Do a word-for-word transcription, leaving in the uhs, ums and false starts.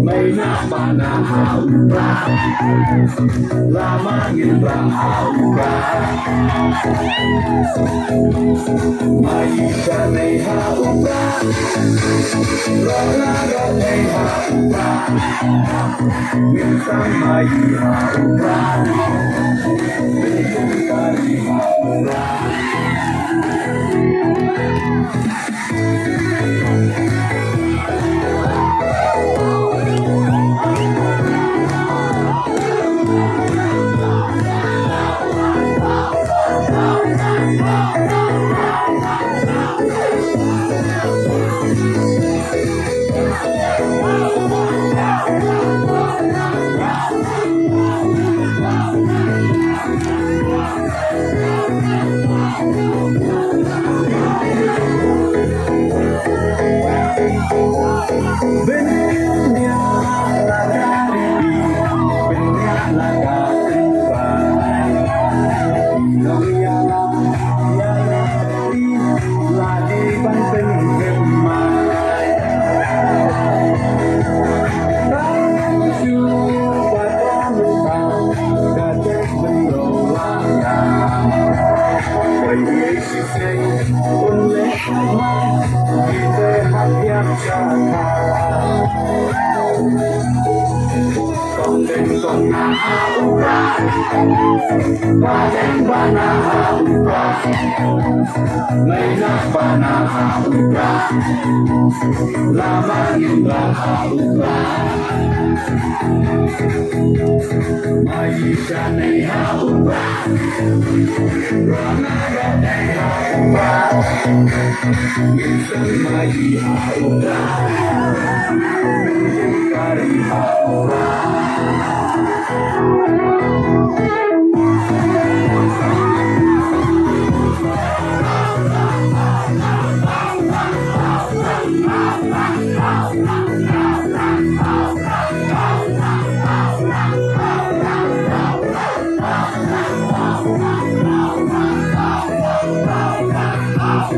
Mei na ba na ha u Prah. La ma ngin ba ha u Prah. Mei sha nei ha u Prah. Ro na ro nei ha u Prah. Ngin sa mei ha u Prah. Ngin sa mei ha u Prah.